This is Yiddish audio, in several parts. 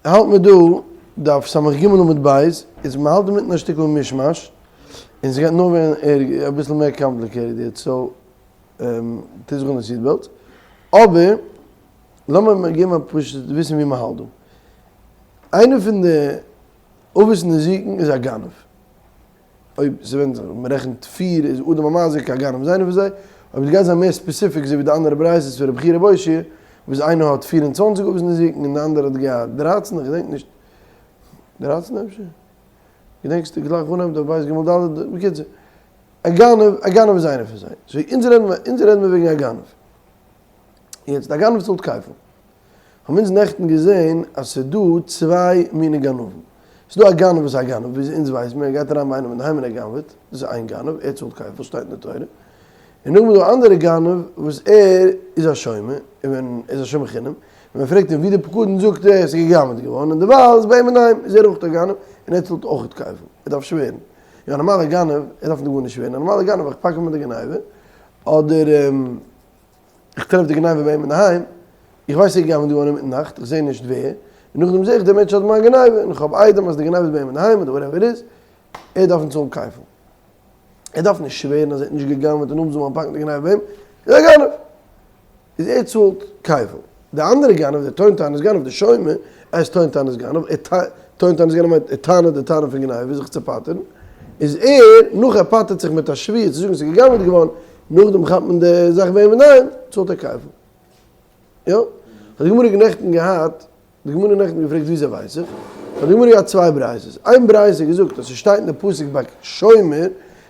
האלט מיר דא דף ס"ג עמוד ב', איז מ'האלט אינמיטן א שטיקל מישמאש, און ס'גייט נאר ווערן ערגער, אביסל מער complicated יעצט, so טוט זיך אן די seat belt, אבער לאמיר מיר געבן א פשוט וויסן ווי מ'האלט דא. איינער פון די אבות נזיקין איז א גנב. אויב ס'ווענדט זיך, מ'רעכנט פיר איז אדם המזיק א גנב איז איינער פון זיי, אויב דו גייסט זיין מער specific אזוי ווי די אנדערע ברייתות פון רבי חייא רבי אושעיא וואס איינער האט 24 אבות נזיקין און די אנדערע האט געהאט 13, איך געדענק נישט, 13 אפשר? געדענקסטו גלייך אנהייב דף בית ג' ד', בקיצור, א גנב, א גנב איז איינער פון זיי, so אונז רעדן מיר, אונז רעדן מיר וועגן א גנב. יעצט א גנב צאלט כפל. האבן אונז נעכטן געזען אז ס'איז דא צוויי מיני גנבים. ס'איז דא א גנב וואס איז א גנב, ווי אונז ווייסן מיר, ער גייט אריין ביי איינעם אינדערהיים און ער גנב'עט, דאס איז איין גנב, ער צאלט כפל, שטייט אין די תורה. און נאכדעם איז דא א אנדערע גנב וואס ער איז א שומר, און ווען ער איז א שומר חינם, ווען מען פרעגט אים ווי די פקדון זאגט ער ס'איז גע'גנב'עט געווארן, און דערווייל איז ביי אים אינדערהיים, איז ער אויך א גנב, און ער צאלט אויך כפל, ער דארף שווערן. יא, א נארמאלער גנב, ער דארף גארנישט שווערן, א נארמאלער גנב, איך פאק אים מיט די גניבה, אדער איך טרעף די גניבה ביי אים אינדערהיים, איך ווייס ער איז געגנב'עט געווארן אינמיטן נאכט, איך זעה נישט ווער, און נאכדעם זעה איך דער מענטש האט מיין גניבה, און איך האב עדים אז די גניבה איז ביי אים אינדערהיים אדער whatever איז, ער דארף נישט צאלן כפל. ער דארף נישט שווערן אז ער האט נישט געגנב'עט און נאכדעם זאל מען פאקן די גניבה ביי אים, ער איז א גנב! איז ער צאלט כפל. די אנדערע גנב, דער טוען טענות גנב, דער שומר, ער איז טוען טענות גנב, ער טוען טענות גנב מיינט ער טענה'ט די טענה פון גניבה זיך צו פטר'ן, איז ער, נאך ער פטר'ט זיך מיט א שבועה צו זאגן ס'איז גע'גנב'עט געווארן, נאכדעם כאפט מען די זאך ביי אים אינדערהיים, צאלט ער כפל. יא? האט די גמרא נעכטן געהאט, די גמרא נעכטן געפרעגט וויאזוי ווייס איך? האט די גמרא געהאט צוויי ברייתות, איין ברייתא געזאגט אז ס'שטייט אין די פסוק ביי שומר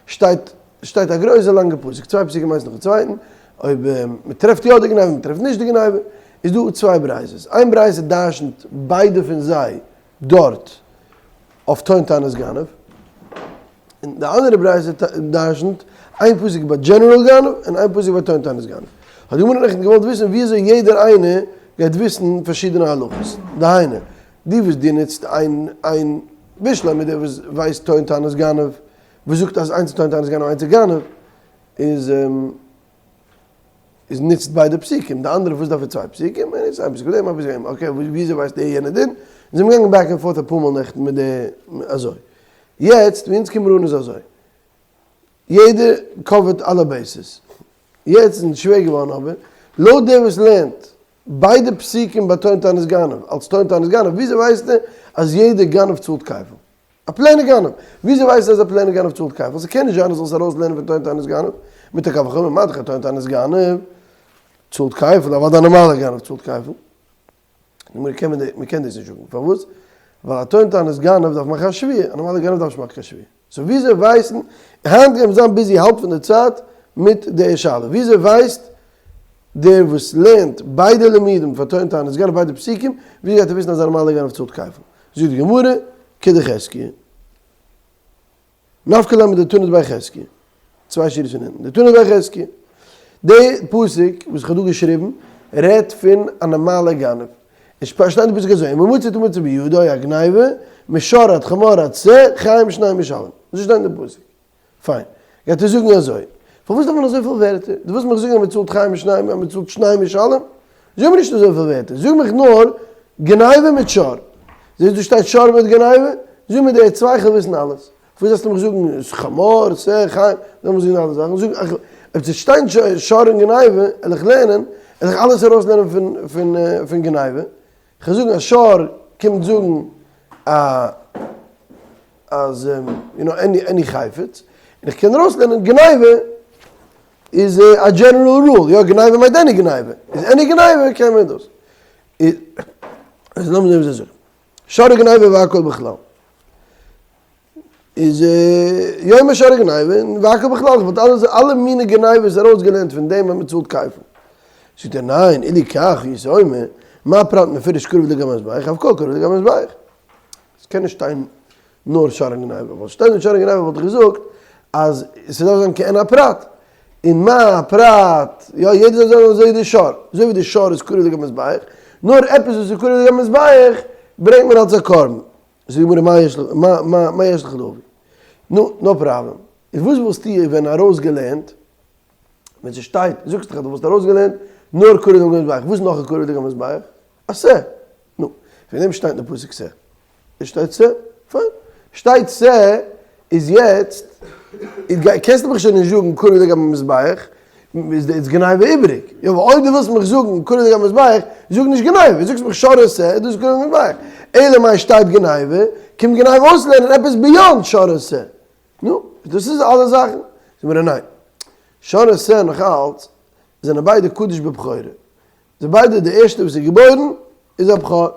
שטייט שטייט א גרויסע לאנגע פסוק, צוויי פסוקים איינס נאכן צווייטן, אויב מען טרעפט יא די גניבה מען טרעפט נישט די גניבה, איז דא צוויי ברייתות, איין ברייתא דרשנ'ט ביידע פון זיי דארט אויף טוען טענות גנב, און די אנדערע ברייתא דרשנ'ט איין פסוק ביי general גנב און איין פסוק ביי טוען טענות גנב. האט די גמרא נעכטן געוואלט וויסן ווי אזוי יעדער איינער גייט וויסן פארשידענע הלכות, דהיינו, די וואס דו נוצט איין איין בשלמא דער וואס ווייסט טוען טענות גנב, וואס זאגט אז איינס איז טוען טענות גנב איינס איז גנב, איז איז נוצט ביידע פסוקים, די אנדערע וואס דארף ער צוויי פסוקים, ער נוצט איין פסוק אויף דעם איין פסוק אויף דעם, okay וויאזוי ווייסט ער יענע דין? אונז זענען געגאנגען back and forth אפאר מאל נעכטן מיט די אזוי. יעצט ווי אונז קומען אן איז אזוי, יעדער cover ט אלע bases, יעצט איז אונז שווער געווארן אבער, לויט דער וואס לערנט ביידע פסוקים ביי טוען טענות גנב אלס טוען טענות גנב, וויאזוי ווייסט ער אז יעדער גנב צאלט כפל? א plain ע גנב! וויאזוי ווייסטו אז א plain ע גנב צאלט כפל? ס'קען נישט זיין אז זאלסט ארויסלערנען פון טוען טענות גנב מיט א קל וחומר, מה דאך א טוען טענות גנב צאלט כפל, אוודאי א נארמאלער גנב צאלט כפל. מ'קען דאס נישט זאגן. פארוואס? ווייל א טוען טענות גנב דארף מאכן א שבועה, א נארמאלער גנב דארף נישט מאכן קיין שבועה. so וויאזוי ווייסן, היינט גייט מען זיין busy האלב פון די צייט מיט די שאלה, וויאזוי ווייסט דער וואס לערנט ביידע לימודים פאר טוען טענות גנב ביידע פסוקים, וויאזוי גייט ער וויסן אז א נארמאלער גנב צאלט כפל? זאגט די גמרא, כדחזקיה. נפקא ליה מדתנא דבי חזקיה. צוויי שורות פון אונטן. דתנא דבי חזקיה. די פסוק וואס איך האב דא געשריבן רעדט פון א נארמאלע גנב. עס שטייט אין פסוק אזוי, אם המצא תמצא בידו הגניבה, משור עד חמור עד שה, חיים שניים ישלם. אזוי שטייט אין די פסוק. פיין. גייט ער זאגן אזוי. פארוואס דארף מען אזויפיל ווערטער? דו ווילסט מיך זאגן אז מען צאלט חיים שניים, אז מען צאלט שניים ישלם? זאג מיר נישט אזויפיל ווערטער, זאג מיך נאר גניבה מיט שור. זעסט דא שטייט שור מיט גניבה? זאג מיר די צוויי כ'וויל וויסן אלעס. פארוואס דארפסטו מיך זאגן חמור, שה, חיים, זאל מיר זאגן אלע זאכן, זאג איך אויב ס'שטייט שור און גניבה, וועל איך לערנען, וועל איך אלעס ארויסלערנען פון פון פון גניבה. כ'וועל זאגן אז שור קומט זאגן א אז you know any any חפץ, און איך קען ארויסלערנען גניבה איז א general rule, יא גניבה מיינט any גניבה, איז any גניבה קען מען דאס. איז לאמיר זען ווי זיי זאגן. שור גניבה והכל בכלל. איז יאמר שור גניבה און והכל בכלל, איך וואלט אלעס אלע מיני גניבות ארויסגעלערנט פון דעם אז מען צאלט כפל. זאגט ער ניין, אילו כך הייתי אומר, מה פרט מפורש קרוב לגבי מזבח, אף כל קרוב לגבי מזבח. עס קען נישט שטיין נאר שור הגניבה, ווייל שטייט נאר שור הגניבה וואלט איך געזאגט אז ס'דארף זיין כעין הפרט, און מה הפרט, יא יעדער זאל זיין אזוי ווי די שור, אזוי ווי די שור איז קרוב לגבי מזבח, נאר עפעס וואס איז קרוב לגבי מזבח ברענגט מען אלס א קרבן. זאגט די גמרא מה יש לך מה יש לך להביא? נו, no problem. איז וואס וואלסטו ווען ארויסגעלערנט ווען ס'שטייט, זאגסט דאך אז דו וואלסט ארויסגעלערנט נאר קרוב לגבי מזבח, וואס נאך איז קרוב לגבי מזבח? א שה. נו, וועגן דעם שטייט אין די פסוק שה. עס שטייט שה, פיין. שטייט שה איז יעצט, קענסטו מיך שוין נישט זאגן קרב לגבי מזבח, איז גניבה איבעריג. יא, אבער אויב דו ווילסט מיך זאגן קרב לגבי מזבח, זאג נישט גניבה, זאגסט מיך שור ושה, דאס איז קרב לגבי מזבח. אלא מאי שטייט גניבה, קומט גניבה אויסלערנען עפעס beyond שור ושה. נו, דאס איז אלע זאכן. זאג מיר ניין. שור ושה נאך אלץ זענען ביידע קדוש בבכורה. זיי ביידע די ערשטע וואס איז געבוירן איז א בכור. און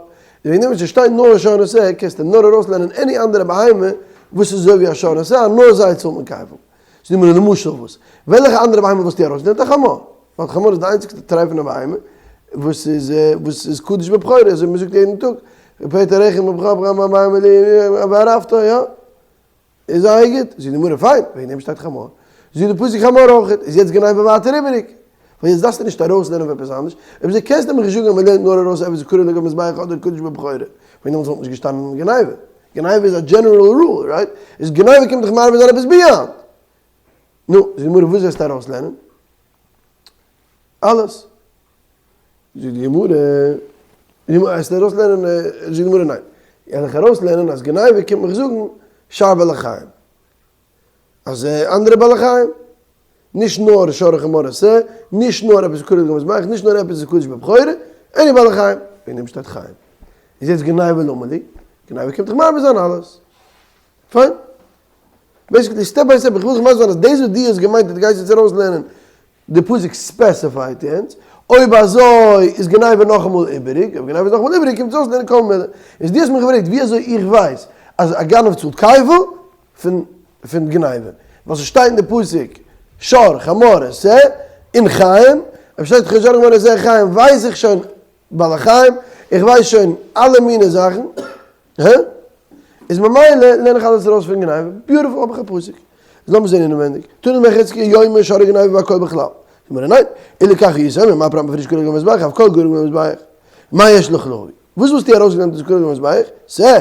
וועגן דעם ווען ס'שטייט נאר שור ושה קענסטו נאר ארויסלערנען any אנדערע בהמה וואס איז אזוי ווי א שור ושה נאר זיי צאלט מען כפל. ס'איז דא למשל וואס? וועלכע אנדערע בהמה וואלסטו ארויסגעלערנט? א חמור. ווייל חמור איז די איינציגסטע טרייפענע בהמה וואס איז וואס איז קדוש בבכורה אזוי ווי מ'זאגט יעדן טאג פטר רחם בבכור בבכור בהמה וערפתו יא? איז זייער גוט, זאגט די גמרא פיין, וועגן דעם שטייט חמור, זאגט די פסוק חמור אויך, איז יעצט גניבה ווייטער איבעריג, ווייל יעצט דארפסטו נישט ארויסלערנען פון עפעס אנדערש, אויב אזוי קענסטו מיך נישט זאגן אז מען לערנט נאר ארויס עפעס קרוב לגבי מזבח אדער קדוש בבכורה, וועגן דעם וואלט נישט געשטאנען גניבה, גניבה איז א general rule, right? איז גניבה קומט דאך מרבה זיין עפעס beyond. נו, זאגט די גמרא וואס וועסטו ארויסלערנען? אלעס. זאגט די גמרא, וועסט ארויסלערנען, זאגט די גמרא ניין, וועל איך ארויסלערנען אז גניבה קומט מיך זאגן שאר בעלי חיים, אז אנדערע בעלי חיים, נישט נאר שור חמור ושה, נישט נאר עפעס קרוב לגבי מזבח, נישט נאר עפעס איז קדוש בבכורה, any בעלי חיים, וועגן דעם שטייט חיים. איז יעצט גניבה למה לי? גניבה קומט דאך מרבה זיין אלעס. פיין. basically step by step, איך וויל דיך מסביר זיין אז דאס וואס דו האסט געמיינט אז דו גייסט יעצט ארויסלערנען די פסוק specify ט יענץ, אויב אזוי איז גניבה נאכאמאל איבעריג, אויב גניבה איז נאכאמאל איבעריג קומט עס אויס לערנען כל מילי. איז דו האסט מיך געפרעגט ווי אזוי איך ווייס אז א גנב צאלט כפל פון פון גניבה, ווייל ס'שטייט אין די פסוק שור חמור ושה און חיים, אויב שטייט שור חמור ושה און חיים ווייס איך שוין בעלי חיים, איך ווייס שוין אלע מיני זאכן, הא? איז ממילא לערן איך אלעס ארויס פון גניבה, beautiful האב איך א פסוק. איז לאמיר זען אינעווענדיג. תנא דבי חזקיה יאמר שור וגניבה והכל בכלל. זאגט מיר ניין, אילו כך הייתי אומר מה פרט מפריש קרוב למזבח אף כל קרוב למזבח. מה יש לך להביא? וואס וואלסטו ארויסגענומען דאס קרוב למזבח? שה.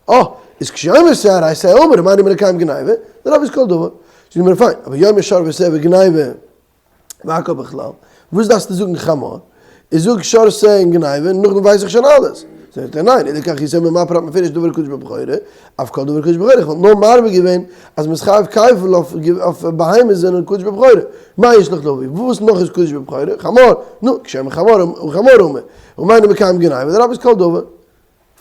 אה, איז כשיאמר שה הרי שה אמור, מה אני מלקיים גניבה? לרבות כל דבר. זאגט מיר פיין, אבער יאמר שור ושה וגניבה. והכל בכלל, וואס דארפסטו זאגן חמור? איך זאג שור שה און גניבה און נאכדעם ווייס איך שוין אלעס. זאגט ער ניין, אי לכך הייתי אומר מה פרט מפורש דבר קדוש בבכורה, אף כל דבר קדוש בבכורה, איך וואלט נאר מרבה געווען אז מ'איז חייב כפל אויף בהמות זענען קדוש בבכורה. מה יש לך להביא? וואס נאך איז קדוש בבכורה? חמור! נו, כשם חמור חמור אומר, ומה אני מקיים גניבה, לרבות כל דבר.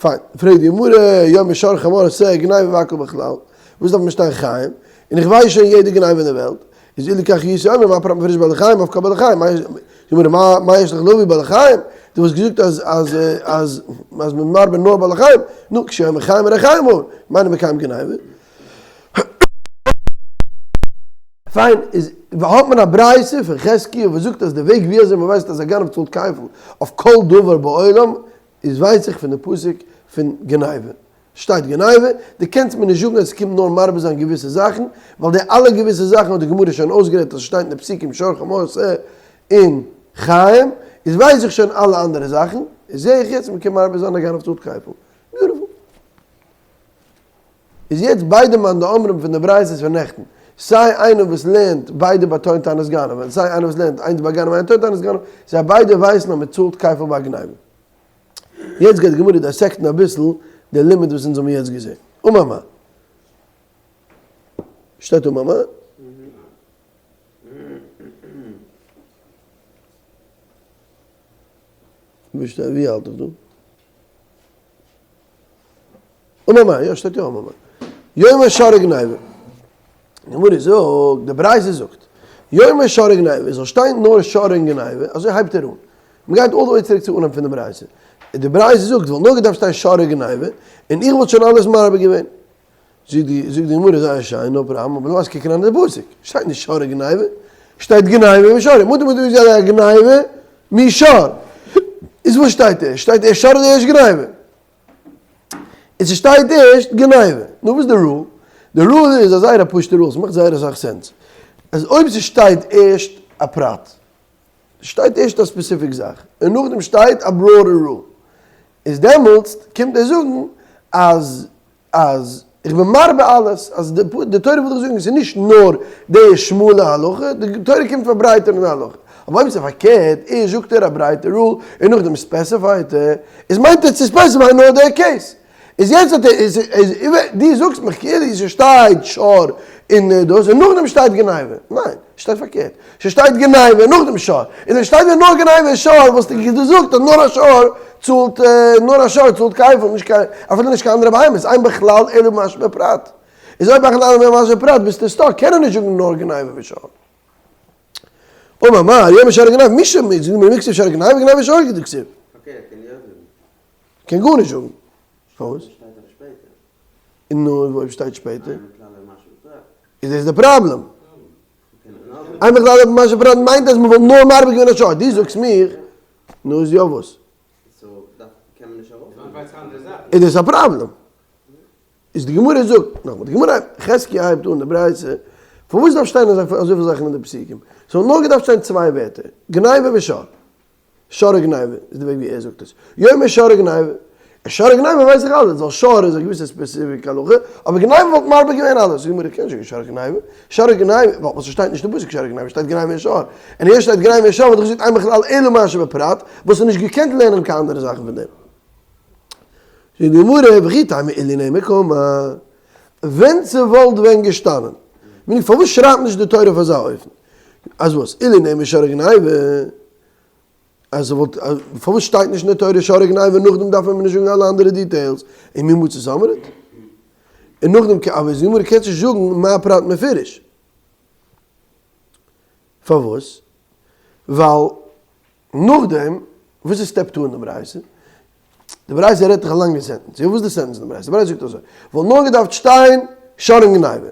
פיין, פרעגט די גמרא, יאמר שור חמור שה גניבה והכל בכלל, וואס דארף מען שטיין חיים? און איך ווייס שוין יעדע גניבה אין די וועלט, איז אי לכך הייתי אומר מה פרט מפורש בעלי חיים אף כל בעלי חיים, די גמרא מה יש לך להביא בעלי חיים, דו וואלסט געזאגט אז אז אז אז מען מרבה נאר בעלי חיים, נו, כשהוא אומר חיים הרי חיים הוא, מה אני מקיים גניבה? פיין, איז האט מען א ברייתא פון חזקיה וואס זאגט אז די וועג ווי אזוי מען ווייסט אז א גנב צאלט כפל אויף כל דבר בעולם איז ווייס איך פון די פסוק פון גניבה. שטייט גניבה, דו קענסט מיר נישט זאגן אז עס קומט נאר מרבה זיין געוויסע זאכן, ווייל די אלע געוויסע זאכן האט די גמרא שוין אויסגערעדט אז עס שטייט אין די פסוקים שור חמור שה און חיים, איז ווייס איך שוין אלע אנדערע זאכן, איז זעה איך יעצט מען קען מרבה זיין א גנב צאלט כפל. Beautiful. איז יעצט ביידע מאן דאמרים פון די ברייתות פון נעכטן, סיי איינער וואס לערנט ביידע ביי טוען טענת גנב, און סיי איינער וואס לערנט איינס ביי גנב איינער טוען טענת גנב, זיי ביידע ווייסן אז מען צאלט כפל ביי גניבה. יעצט גייט די גמרא dissect ן אביסל די לימוד וואס אונז האבן יעצט געזען. אמר מר. שטייט אמר מר. ווי שטייט ווי האלט איך דא? אמר מר, יא שטייט יא אמר מר. יאמר שור וגניבה. די גמרא זאגט, די ברייתא זאגט, יאמר שור וגניבה, עס זאל שטיין נאר שור און גניבה, אזוי הייבט ער אן. מען גייט all the way צוריק צו אנהייב פון די ברייתא. די ברייתא זאגט, וואלט נאר געדארפט שטיין שור וגניבה, און איך וואלט שוין אלעס מרבה געווען. זאגט די זאגט די גמרא זייער שיין, no problem, אבער לאז קוקן אן די פסוק, שטייט נישט שור וגניבה, שטייט גניבה ושור, מוטי מוטי איז א גניבה משור, איז וואס שטייט ערשט? שטייט ערשט שור אדער ערשט גניבה? און ס'שטייט ערשט גניבה, נו וואס איז די rule? די rule איז א זייער א פשוטע rule, ס'מאכט זייער אסאך sense, אז אויב ס'שטייט ערשט א פרט, שטייט ערשט א specific זאך, און נאכדעם שטייט א broader rule, איז דעמאלטס קומט ער זאגן אז אז איך בין מרבה אלעס, אז די תורה וויל דיך זאגן עס איז נישט נאר די שמאלע הלכה, די תורה קומט פארברייטערן די הלכה. אבער אויב ס'איז פארקערט, ערשט זאגט ער א ברייטע rule און נאכדעם specify ט ער, איז מיינט ער צו specify ן נאר די case. איז יעצט האט ער, איז איז דו זאגסט מיך כאילו ס'שטייט שור און דאס און נאכדעם שטייט גניבה. ניין, ס'שטייט פארקערט. ס'שטייט גניבה און נאכדעם שור. און ווען שטייט ווען נאר גניבה און שור וואלסטו געזאגט אז נאר א שור צאלט נאר א שור צאלט כפל, נישט קיין אפילו נישט קיין אנדערע בהמות, אין בכלל אלא מה שבפרט. איז אויב בכלל אלא מה שבפרט ביסטו stuck, קען ער נישט זאגן נאר גניבה ושור. אמר מר, יאמר שור גניבה, מי שמקצב שור גניבה, גניבה שור כדכתיב. פארקערט קען יא זאגן. קען גארנישט זאגן. פארוואס? נו, אויב שטייט שפעטער? איז דאס די פראבלעם. אין בכלל אלא מה שבפרט מיינט אז מ'וואלט נאר מרבה געווען א שור. דו זאגסט מיר, נו איז יא וואס? איז דאס א פראבלעם? איז די גמרא זאגט, נאכאמאל, די גמרא, חזקיה הייבט אן די ברייתא, פארוואס דארף שטיין אזויפיל זאכן אין די פסוקים? ס'וואלט נאר געדארפט שטיין צוויי ווערטער, גניבה ושור. שור גניבה איז די וועג ווי ער זאגט עס. יאמר שור גניבה. שור גניבה ווייס איך אלעס, ווייל שור איז א געוויסע specific הלכה, אבער גניבה וואלט מרבה געווען אלעס. זאגט די גמרא, קען נישט זאגן שור גניבה. שור גניבה, ווייל ס'שטייט נישט אין פסוק שור גניבה, שטייט גניבה און שור. און היות שטייט גניבה און שור וואלט איך געזאגט אין בכלל אלא מה שבפרט, וואלסטו נישט געקענט לערנען קיין אנדערע זאכן פון דעם. זאגט די גמרא, וכי תימא אילו נאמר קאמר, ווען ס'וואלט ווען געשטאנען, מיינט פארוואס שרייבט נישט די תורה אויף אזא אופן, אז וואס, אילו נאמר שור גניבה, אז ס'וואלט, פארוואס שטייט נישט אין די תורה שור גניבה, נאכדעם דארף מען נישט זאגן אלע אנדערע details, און מי מצית אמרת? און נאכדעם, אבער די גמרא קענסט נישט זאגן מה פרט מפורש. פארוואס? ווייל נאכדעם, וואס איז step two אין די ברייתא? די ברייתא רעדט דאך א לאנגע sentence, יא וואס איז די sentence אין די ברייתא? די ברייתא זאגט אזוי, וואלט נאר געדארפט שטיין שור און גניבה,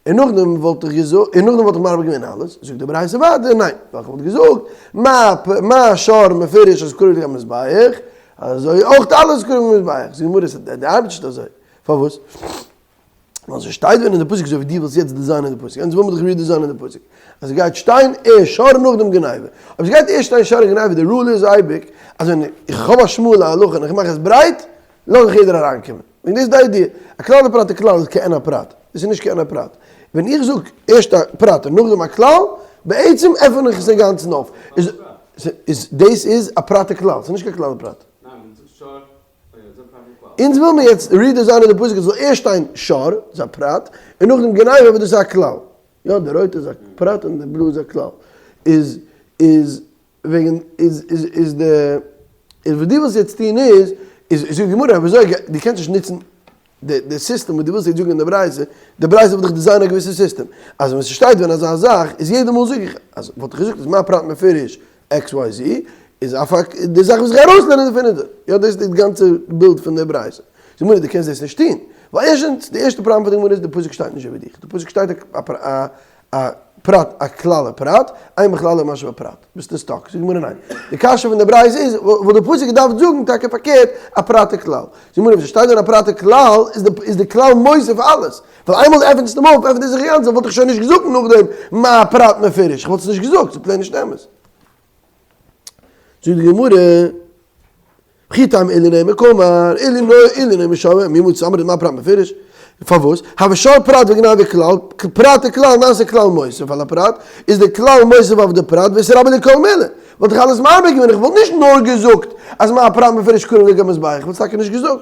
און נאכדעם וואלט איך געזאגט, און נאכדעם וואלט איך מרבה געווען אלעס, זאגט די ברייתא ווייטער, ניין, ווייל איך וואלט געזאגט, מה מה שור מפורש אז קרוב למזבח, אזוי אויך אלעס קרוב למזבח, זאגט די גמרא, די ארבעט נישט אזוי, פארוואס? ווייל ס'שטייט ווען אין די פסוק אזוי ווי דו ווילסט יעצט design ען די פסוק, אונז וויל מיר דאך redesign ען די פסוק, אז ס'גייט שטיין ערשט שור נאך דעם גניבה, אויב ס'גייט ערשט שטיין שור און גניבה די rule איז אייביג אז ווען איך האב א שמאלע הלכה און איך מאך עס ברייט לאז איך יעדער אריינקומען, וועגן דאס איז די idea, א כלל ופרט וכלל איז כעין הפרט, דאס איז נישט כעין הפרט, ווען איך זאג ערשט א פרט און נאכדעם א כלל, בעצם עפען איך עס אינגאנצן אויף, איז דאס איז א פרט וכלל, ס'איז נישט קיין כלל ופרט. אונז וויל מיר יעצט redesign ען די פסוק עס זאל ערשט שטיין שור, דאס איז א פרט, און נאכדעם גניבה וואס דאס איז א כלל. יא די רויטע איז א פרט און די בלוי איז א כלל. איז איז וועגן איז איז איז די איז וואס דו ווילסט יעצט טון איז איז זאגט די גמרא אויב אזוי דו קענסט נישט נוצן די די סיסטעם וואס דו ווילסט יעצט זאגן אין די ברייתא, די ברייתא וויל דאך design ען א געוויסע סיסטעם, אז ווען ס'שטייט ווען אזא זאך איז יעדע מאל זאג איך אז וואלט איך געזאגט אז מה פרט מפורש XYZ איז א פאקט, די זאך וואס איך גיי ארויסלערנען דערפון איז דא. יא, דאס איז די גאנצע בילד פון די ברייתא. זאג מיר, דו קענסט דאס נישט טון. ווייל ערשטנס, די ערשטע פראבלעם פון די גמרא איז, די פסוק שטייט נישט איבער דיך. די פסוק שטייט א א פרט, א כלל ופרט, אין בכלל אלא מה שבפרט. ביסטו stuck. זאגט די גמרא ניין. די קשיא פון די ברייתא איז, וואלט די פסוק געדארפט זאגן טאקע פארקערט, א פרט וכלל. זאגט די גמרא, ווען ס'שטייט דארט א פרט וכלל, איז די כלל מוסיף אלעס. ווייל איינמאל דו עפענסט אים אויף, עפענט ער זיך אינגאנצן, וואלט איך שוין נישט געזאגט נאכדעם מה הפרט מפורש, איך וואלט עס נישט געזאגט, ס'איז plain נישט אמת. זאגט די גמרא, וכי תימא אילו נאמר קאמר, אילו נאמר שור, מי מצית אמרת מה פרט מפורש, פארוואס? הוי שור פרט וגניבה כלל, פרט וכלל נעשה כלל מוסיף על הפרט, איז די כלל מוסיף אויף די פרט ואיתרבו להו כל מילי, וואלט איך אלעס מרבה געווען, איך וואלט נישט נאר געזאגט אז מה פרט מפורש קרוב לגבי מזבח, איך וואלט עס טאקע נישט געזאגט.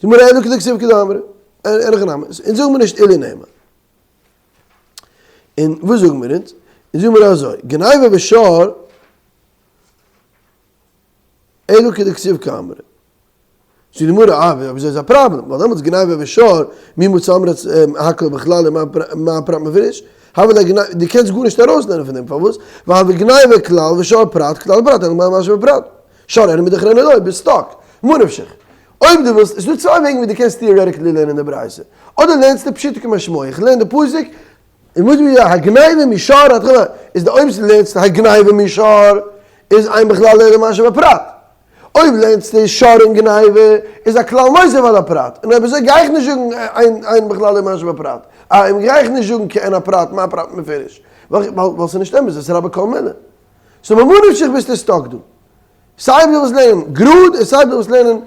זאג מיר אלא כדכתיב כדאמרי, אין הכי נמי, אונז זאגן מיר נישט אילו נאמר. און וואס זאגן מיר אונז? אונז זאגן מיר אזוי, גניבה ושור, אלא כדכתיב קאמרי. זאגט די גמרא, אה, אבער אזוי איז א פראבלעם, ווייל דעמאלטס גניבה ושור, מי מצית אמרת הכל בכלל ומה פרט מפורש, הוה ליה גניבה, דו קענסט גארנישט ארויסלערנען פון דעם, פארוואס? ווייל הוה גניבה כלל ושור פרט, כלל ופרט, אין מה שבפרט. שור אין מידחא רענא לא, ביסט stuck. ממה נפשך. אויב דו ווילסט, עס איז דא צוויי וועגן ווי דו קענסט theoretically לערנען די ברייתא. אדער לערנסטו פשוטו כמשמעו, איך לערן די פסוק, און וואס ווי הגניבה משור התחלה, איז די אויב לערנסטו הגניבה משור, איז אין בכלל אלא מה שבפרט. אויב לערנסטו שור און גניבה, איז א כלל מוסיף על הפרט. און אויב אזוי גיי איך נישט זאגן אין בכלל אלא מה שבפרט. אה, גיי איך נישט זאגן כעין הפרט, מה פרט מפורש. ווייל ס'איז נישט אמת, עס איז רבה כל מילי. so ממה נפשך ביסטו stuck דא. סיי אויב דו ווילסט לערנען גראד און סיי אויב דו ווילסט לערנען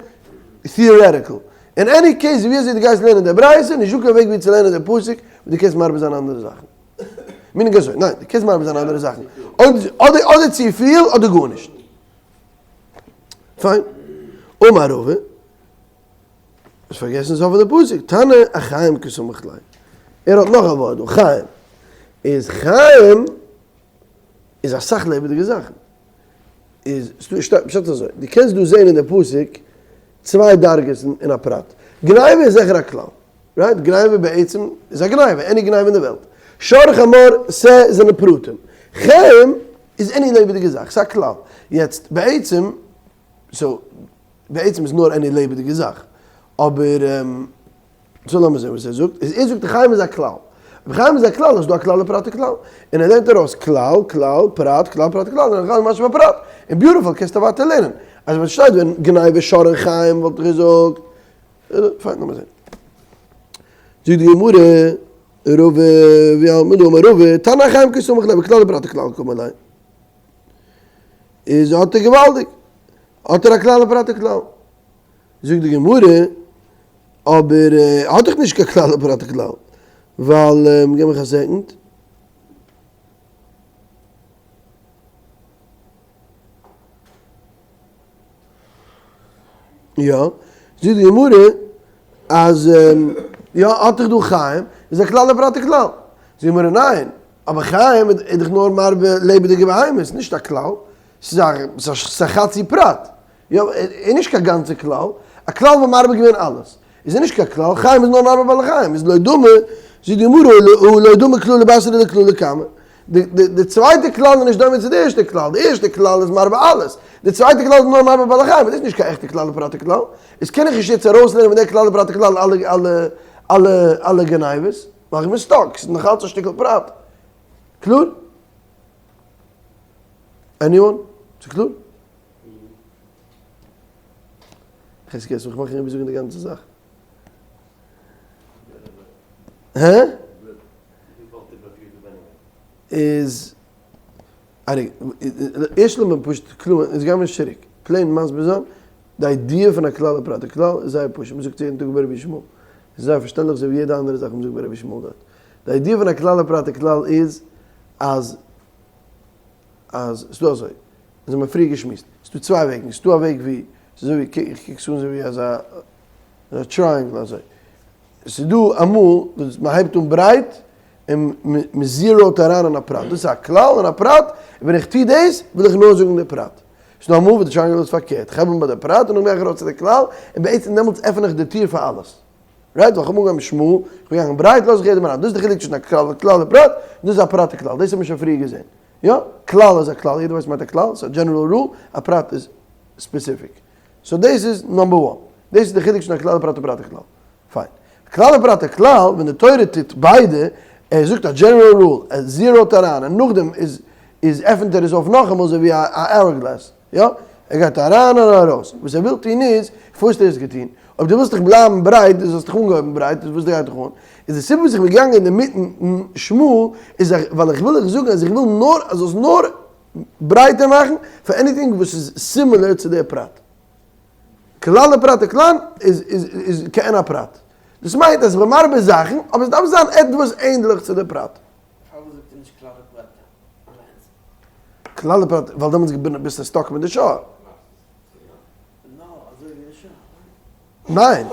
theoretical. אין any case ווי אזוי דו גייסט לערנען די ברייתא, נישט דא קיין וועג ווי צו לערנען די פסוק וואס דו קענסט מרבה זיין אנדערע זאכן. Meaning אזוי, ניין, דו קענסט מרבה זיין אנדערע זאכן. אדער אדער צופיל אדער גארנישט. פיין. אמר רבא, האסט פארגעסן סוף פון די פסוק, תנא אחיים קסמיך ליה. ער האט נאך א ווארט דא, חיים. איז חיים איז אסאך לעבעדיגע זאכן. איז שטייט פשט אזוי, דו קענסט דא זען אין די פסוק צוויי דרגות אין א פרט. גניבה איז זיכער א כלל. Right? גניבה בעצם איז א גניבה, any גניבה אין די וועלט. שור חמור שה זענען פרטים. חיים איז any לעבעדיגע זאך, ס'איז א כלל. יעצט בעצם, so, בעצם איז נאר any לעבעדיגע זאך. אבער, so לאמיר זען וואס ער זאגט. איז ער זאגט חיים איז א כלל. אויב חיים איז א כלל איז דא א כלל ופרט וכלל. און ער לערנט ארויס כלל, כלל, פרט, כלל, פרט, כלל, און חיים משמע פרט. און beautiful קענסטו ווייטער לערנען. אז ווען ס'שטייט ווען גניבה שור און חיים וואלט איך געזאגט. פיין לאמיר זען. זאגט די גמרא, רבא, ווי האלט מען דא? אמר רבא, תנא חיים קסמיך ליה בכלל ופרט וכלל קאמר ליה. איז האט ער געוואלדיג. האט ער א כלל ופרט וכלל. זאגט די גמרא, אבער האט דאך נישט קיין כלל ופרט וכלל, ווייל, גיב מיך א second. יא, זאגט די גמרא אז יא האט דאך דא חיים, איז א כלל ופרט וכלל. זאגט די גמרא ניין, אבער חיים איז דאך נאר מרבה לעבעדיגע בהמות, נישט א כלל, ס'איז א חצי פרט. יא, איז נישט קיין גאנצע כלל, א כלל וואלט מרבה געווען אלעס, איז נישט קיין כלל, חיים איז נאר מרבה בעלי חיים, איז לא דומה, זאגט די גמרא, הא לא דומה כללא בתרא דכללא קמא, די צווייטע כלל איז נישט דומה צו די ערשטע כלל, די ערשטע כלל איז מרבה אלעס, די צווייטע כלל איז נאר מרבה בעלי חיים, דאס איז נישט קיין עכטע כלל ופרט וכלל, איז קען איך נישט יעצט ארויסלערנען פון די כלל ופרט וכלל אלע אלע אלע אלע גניבות, ווייל איך בין stuck, ס'איז נאכאלץ א שטיקל פרט. קלאר? Anyone? ס'איז קלאר? חזקי, איך מאך איבערזאגן די גאנצע זאך. הא? איז, ערשט לאמיר פשוט קלאר, אונז גיימיר נישט צוריק, plain מסביר זיין, די idea פון א כלל ופרט וכלל איז זייער פשוט, מ'זאגט יעדן טאג ביי רבי ישמעאל, איז זייער פארשטענדליך אזוי ווי יעדע אנדערע זאך מ'זאגט ביי רבי ישמעאל דארט. די idea פון א כלל ופרט וכלל איז אז אז ס'דא אזוי, אונז האבן פריער געשמועסט, ס'דא צוויי וועגן, ס'דא א וועג ווי, ס'איז אזוי ווי, איך קוק עס אן אזוי ווי אזא triangle אזוי, ס'דא אמאל וואס מ'הייבט אן ברייט און מ' zero ט אריין אין א פרט, דאס איז א כלל און א פרט, און ווען איך טו דאס וויל איך נאר זאגן די פרט. ס'דא אמאל וואס די triangle איז פארקערט, כ'הייב אן ביי די פרט און נאכדעם גיי איך ארויף צו די כלל, און בעצם דעמאלטס עפן איך די טיר פאר אלעס. Right? ווייל כ'האב אנגעהויבן שמאל, כ'בין געגאנגען ברייט, לאז איך יעדעם אריין. דאס איז די חילוק צווישן א כלל וכלל ופרט, און דאס איז א פרט וכלל. דאס האט מען שוין פריער געזען. יא? כלל איז א כלל, יעדער ווייסט וואס מיינט א כלל, ס'איז א general rule, א פרט איז specific. So דאס איז number one. דאס איז די חילוק צווישן א כלל ופרט און פרט וכלל. פיין. כלל ופרט וכלל, ווען די תורה טוט ביידע, ער זאגט א general rule, ער zero ט אריין, און נאכדעם איז איז עפענט ער עס אויף נאכאמאל אזוי ווי א hourglass. יא, ער גייט אריין און ארויס. וואס ער וויל טון איז, פארוואס האט ער עס געטון? אויב דו ווילסט דיך בלייבן ברייט, דו האסט דיך אנגעהויבן ברייט, איז וואס גייט דיך אן? איז די סיבה וואס איך בין געגאנגען אינדערמיטן שמאל, איז ווייל איך וויל דיך זאגן אז איך וויל נאר אז זאלסט נאר ברייטער מאכן פאר anything וואס איז similar צו די פרט. כלל ופרט וכלל איז איז כעין הפרט. דאס מיינט אז איך בין מרבה זאכן, אבער עס דארף זיין עטוואס ענדליך צו די פרט. פארוואס זאגט ער נישט כלל ופרט אליינס? כלל ופרט ווייל דעמאלטס ביסטו stuck מיט די שור. ניין,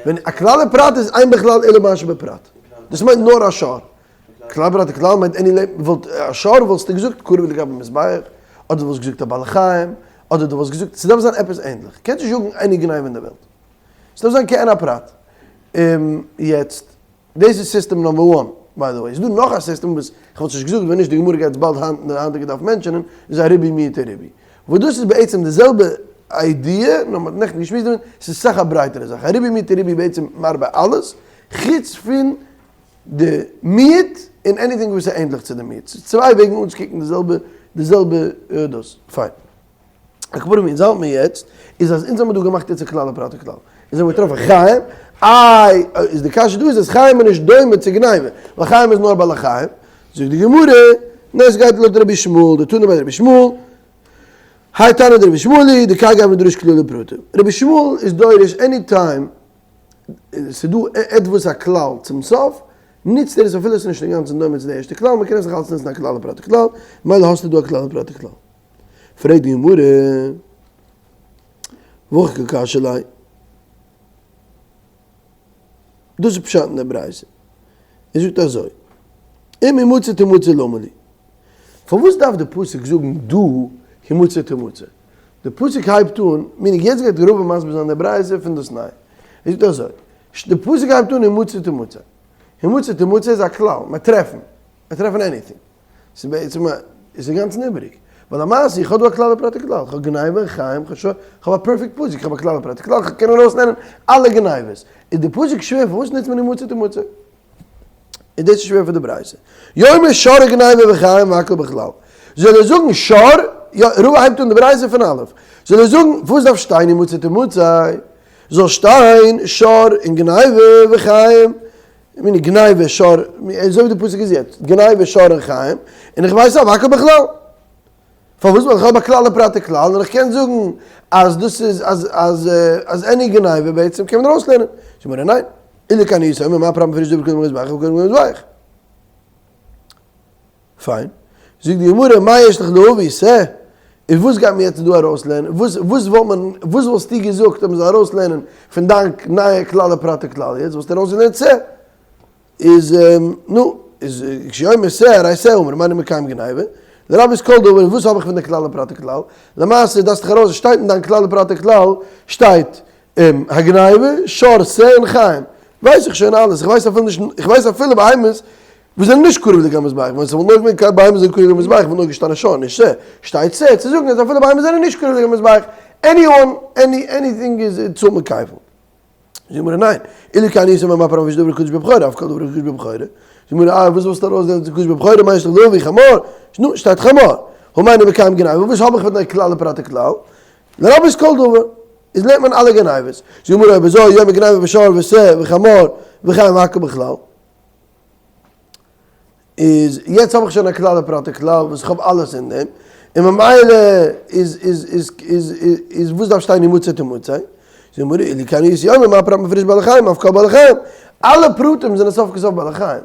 ווען א כלל ופרט איז אין בכלל אלא מה שבפרט. דאס מיינט נאר א שור. כלל ופרט וכלל מיינט any לעבן, וואלט א שור וואלסטו געזאגט קרוב לגבי מזבח, אדער דו וואלסט געזאגט א בעל חיים, אדער דו וואלסט געזאגט, ס'דארף זיין עפעס ענדליך. קענסט נישט זאגן any גניבה אין די וועלט. ס'דארף זיין כעין הפרט. יעצט. דאס איז system number one, by the way. ס'איז דא נאך א סיסטעם וואס איך וואלט נישט געזאגט ווען נישט די גמרא גייט עס באלד היינט אין די היינטיגע דף mention ען, איז א ריבוי מיעוט ריבוי. וואס דאס איז בעצם די זעלבע idea, נאר מ'האט נעכטן געשמועסט דערפון, ס'איז סאך א ברייטערע זאך. א ריבוי מיעוט ריבוי בעצם מרבה אלעס, חוץ פון די מיעוט און anything וואס איז ענדליך צו די מיעוט. ס'איז צוויי וועגן אנצוקוקן די זעלבע די זעלבע דאס. פיין. הכוונה ווי אונז האלט מיר יעצט, איז אז אונז האמיר דא געמאכט יעצט א כלל ופרט וכלל. אונז האמיר געטראפן חיים, איי, איז די קשיא דא איז אז חיים איז נישט דומה צו גניבה, ווייל חיים איז נאר בעלי חיים. זאגט די גמרא, ניין ס'גייט לויט רבי ישמעאל, דתנא ביי רבי ישמעאל, האי תנא דרבי ישמעאל היא, דכהאי גוונא דריש כללי ופרטי. רבי ישמעאל איז דורש any time ס'דא עטוואס א כלל צום סוף. נוצט ער עס אפילו עס איז נישט אינגאנצן דומה צו די ערשטע כלל, מען קען עס נאך אלץ נוצן א כלל ופרט וכלל, ממילא האסטו דא א כלל ופרט וכלל. פרעגט די גמרא, והכי קא קשיא ליה. דאס איז פשט אין די ברייתא. ער זאגט אזוי, אם המצא תמצא למה לי. פארוואס דארף די פסוק זאגן דא המצא תמצא? די פסוק הייבט אן, meaning יעצט גייט רבא מסביר זיין די ברייתא פון דאס ניי. ער זאגט אזוי, די פסוק הייבט אן המצא תמצא. המצא תמצא איז א כלל, מען טרעפן, מען טרעפן anything. ס'איז בעצם א, איז אינגאנצן איבעריג. ווייל למעשה איך האב דא א כלל ופרט וכלל, איך האב גניבה און חיים, כ'האב שוין, כ'האב א perfect פסוק, איך האב א כלל ופרט וכלל, כ'קען ארויסלערנען אלע גניבות. איז די פסוק שווער, פארוואס נוצט מען המצא תמצא? איז דאס שווער פאר די ברייתא. יאמר שור גניבה וחיים והכל בכלל. זאל ער זאגן שור, יא, רבא הייבט אן די ברייתא פון א', זאל ער זאגן, וואס דארף שטיין המצא תמצא? זאל שטיין שור און גניבה וחיים, מיני גניבה שור, אזוי ווי די פסוק איז יעצט, גניבה שור און חיים, און איך ווייס אויף הכל בכלל. פארוואס? ווייל איך האב א כלל ופרט וכלל, און איך קען זאגן אז דאס איז אז אז אז any גניבה בעצם קען מען ארויסלערנען. זאגט מיר ניין, אילו כן הייתי אומר מה פרט מפורש דבר קודם המזבח וקודם המזבח. פיין. זאגט די גמרא, מה יש לך להביא שה? איז וואס גייט מען יעצט דא ארויסלערנען? וואס וואס וואלט מען וואס וואלסטו געזאגט אז מען זאל ארויסלערנען פון דיין נייע כלל ופרט וכלל יעצט וואלסטו ארויסגעלערנט שה? איז נו, איז כשיאמר שה הרי שה אמור, מיינען מקיים גניבה, לרבות כל דבר, וואס האב איך פון די כלל ופרט וכלל? למעשה דארפסט דיך ארויס, שטייט אין דיין כלל ופרט וכלל שטייט הגניבה, שור, שה און חיים. ווייס איך שוין אלעס, איך ווייס אפילו נישט, איך ווייס אפילו בהמות וואס זענען נישט קרוב לגבי מזבח, ווען ס'וואלט נאר געווען קיין בהמות זענען קרוב לגבי מזבח וואלט נאר געשטאנען שור נישט שה, שטייט שה צו זאגן אז אפילו בהמות זענען נישט קרוב לגבי מזבח, anyone, any, anything איז צאלט מען כפל. זאגט די גמרא ניין, אילו כן הייתי אומר מה פרט מפורש דבר קדוש בבכורה, אף כל דבר קדוש בבכורה. זאגט די גמרא אה וואס ווילסטו ארויס זען קדוש בבכורה מה יש לך להביא חמור, נו שטייט חמור, הא מה אני מקיים גניבה, וואס האב איך פון די כלל ופרט וכלל, לרבות כל דבר. איז לערנט מען אלע גניבות. זאגט די גמרא אויב אזוי יאמר גניבה ושור ושה וחמור וחיים והכל בכלל. איז יעצט האב איך שוין א כלל ופרט וכלל וואס איך האב אלעס אין דעם, און ממילא איז איז איז איז איז וואס דארף שטיין המצא תמצא? זאגט די גמרא אילו כן הייתי אומר מה פרט מפורש בעלי חיים אף כל בעלי חיים, אלע פרטים זענען סוף כל סוף בעלי חיים.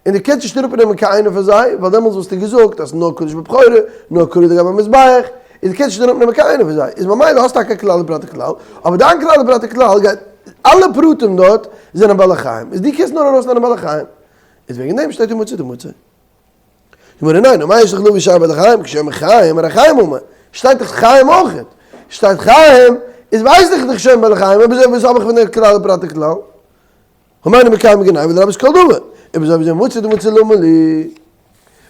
און דו קענסט נישט אראפנעמען קיין איינע פון זיי, ווייל דעמאלטס וואלסטו געזאגט אז נאר קדוש בבכורה, נאר קרוב לגבי המזבח, און דו קענסט נישט אראפנעמען קיין איינע פון זיי, איז ממילא האסטו טאקע א כלל ופרט וכלל, אבער דיין כלל ופרט וכלל גייט, אלע פרטים דארט זענען בעלי חיים, איז דו קענסט נאר ארויסנעמען בעלי חיים, איז וועגן דעם שטייט המצא תמצא. גמרא ניין, ומה יש לך להביא שאר בעלי חיים, כשאומר חיים, הרי חיים אמור, שטייט דאך חיים אויכעט, שטייט חיים, איז ווייס איך דאך שוין בעלי חיים, אויב אזוי וואס האב איך פון דער כלל ופרט וכלל? הא מה אני מקיים גניבה לרבות כל דבר, אויב אזוי וויאזוי המצא תמצא למה לי?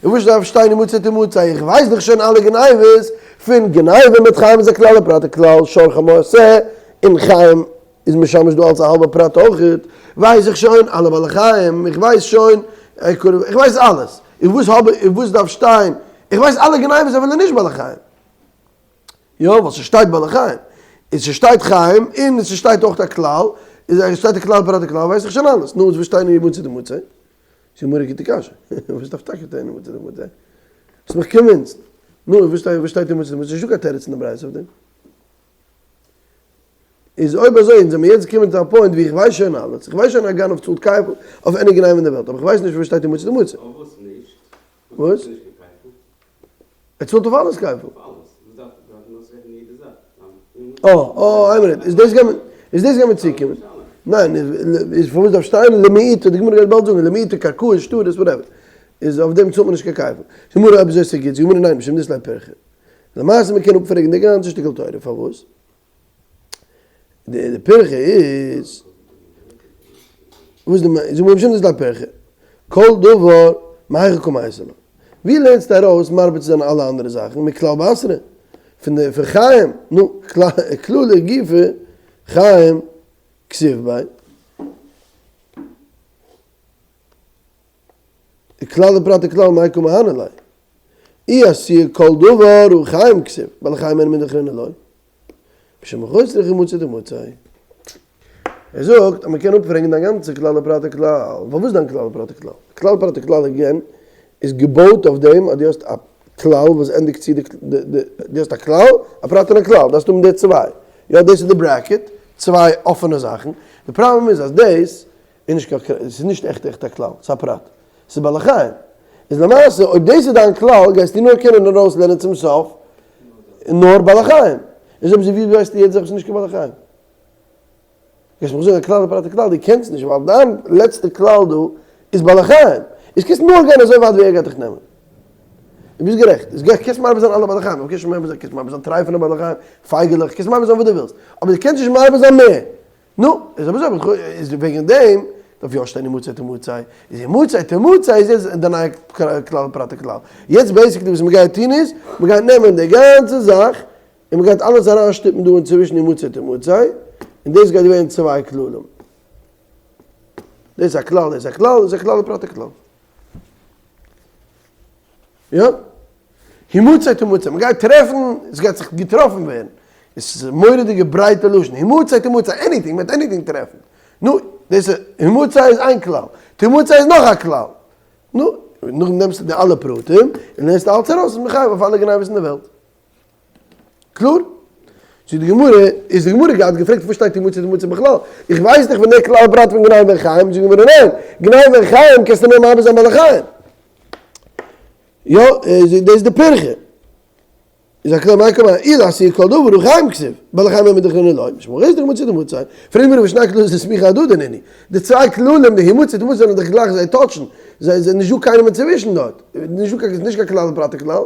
און וואס דארף שטיין המצא תמצא? איך ווייס דאך שוין אלע גניבות, פון גניבה מיט חיים איז א כלל ופרט וכלל, שור חמור שה, און חיים איז משמש דא אלס א האלבע פרט אויכעט, ווייס איך שוין אלע בעלי חיים, איך ווייס שוין, איך ווייס אלעס, און וואס האב איך, און וואס דארף שטיין, איך ווייס אלע גניבות אפילו נישט בעלי חיים. יא, ווייל ס'שטייט בעלי חיים. און ס'שטייט חיים, און ס'שטייט אויך א כלל, איז אז ס'שטייט א כלל פרט וכלל ווייס איך שוין אלעס. נו, וואס שטייט אין המצא תמצא? ס'איז מורא גוטע קשיא. וואס דארף טאקע שטיין המצא תמצא? האסט מיך convinced. נו, וואס שטייט וואס שטייט המצא תמצא? נישטא קיין תירוץ אין די ברייתא אויף דעם. איז אויב אזוי, אונז זעמיר יעצט געקומען צו א point ווי איך ווייס שוין אלעס. איך ווייס שוין א גנב צאלט כפל אויף any גניבה אין די וועלט, אבער איך ווייס נישט וואס שטייט המצא תמצא. אויף וואס נישט? וואס? ער צאלט אויף אלעס כפל. אויף אלעס? וואס דארף מען אויסרעכענען יעדע זאך? אה אה איין מינוט, איז דאס גייט איז דאס גייט מיר צוקומען. ניין, איז פארוואס דארף שטיין למעוטי, די גמרא גייט באלד זאגן למעוטי קרקעות שטרות whatever. איז אויף דעם צאלט מען נישט קיין כפל. זאגט גמרא אויב אזוי ס'גוט, זאגט גמרא ניין משום דאית ליה פירכא. למעשה מ'קען אפפרעגן די גאנצע שטיקל תורה פארוואס? די פירכא איז, וואס די זאג מיר משום דאית ליה פירכא, כל דבר מהיכא קא מייתי לה. ווי לערנסטו ארויס מרבה צו זיין אלע אנדערע זאכן מכלל בתרא? פון די פון חיים, נו, כללא גופא חיים כתיב ביה. כלל ופרט וכלל מאי קא מהני ליה. אי אתויי כל דבר הא חיים כתיב, בעלי חיים אין מידי אחרינא לא. משום הכי צריכא המצא תמצא. ער זאגט אז מען קען אפפרעגן דיין גאנצע כלל ופרט וכלל. פארוואס דיין כלל ופרט וכלל? כלל ופרט וכלל again איז געבויט אויף דעם אז דו האסט א כלל וואס ענדיגט צו די דו האסט א כלל, א פרט און א כלל, דארפסט האבן די צוויי. יא דאס איז די bracket, צוויי אפענע זאכן. די פראבלעם איז אז דאס. איז נישט קיין, ס'איז נישט עכט עכט א כלל, ס'איז א פרט. ס'איז בעלי חיים. איז למעשה אויב דאס איז דיין כלל גייסטו נאר קענען ארויסלערנען צום סוף נאר בעלי חיים. איז אויב אזוי ווי ווייסטו יעצט זאך ס'איז נישט קיין בעלי חיים? גייסט מיך זאגן א כלל ופרט וכלל, דו קענסט נישט ווייל דיין לעצטע כלל דא איז בעלי חיים. איז קענסט נאר גיין אזוי ווייט ווי ער גייט דיך נעמען. דו ביסט גערעכט. איז קענסט מרבה זיין אלע בעלי חיים, אבער קענסט נישט מרבה זיין, קענסט מרבה זיין טרייפענע בעלי חיים, פייגעלעך, קענסט מרבה זיין וואס דו ווילסט, אבער דו קענסט נישט מרבה זיין מער. נו, איז אויב אזוי, איז וועגן דעם דארף יא שטיין המצא תמצא, איז המצא תמצא איז יעצט די נייע כלל פרט וכלל. יעצט basically וואס מ'גייט טון איז, מ'גייט נעמען די גאנצע זאך, און מ'גייט אלעס אריינשטופן דא אינצווישן המצא תמצא, און דאס גייט ווערן צוויי כללים. דאס איז א כלל, דאס איז א כלל, דאס איז א כלל ופרט וכלל. יא. המצא תמצא, מען גייט טרעפן, עס גייט זיך געטראפן ווערן. עס איז מורא'דיגע ברייטע לשון, המצא תמצא, anything, מען וועט anything טרעפן. נו, דאס איז, המצא איז איין כלל, תמצא איז נאך א כלל. נו, נאכדעם נעמסטו די אלע פרטים און לערנסט אלץ ארויס, איז מחייב אויף אלע גניבות אין די וועלט. קלאר? זאגט די גמרא, איז די גמרא געהאט געפרעגט פארוואס שטייט המצא תמצא בכלל? איך ווייס דאך פון די כלל פרט פון גניבה חיים, זאגט די גמרא ניין, גניבה חיים קענסטו נאר מרבה זיין בעלי חיים. יא, דאס איז די פירכא. איז א כלל מאי קמא, אי לאתויי כל דבר הא חיים כתיב, בעלי חיים מימר דחרינא לא, משום הכי איז המצא תמצא. פרעגט די גמרא ושני כללות דסמיכי אהדדי נינהו. די צוויי כללים די המצא תמצא זענען דאך גלייך זיי touch ן, זיי זענען נישט דא קיינעם אינצווישן דארט, נישט דא קיין נישט קיין כלל ופרט וכלל.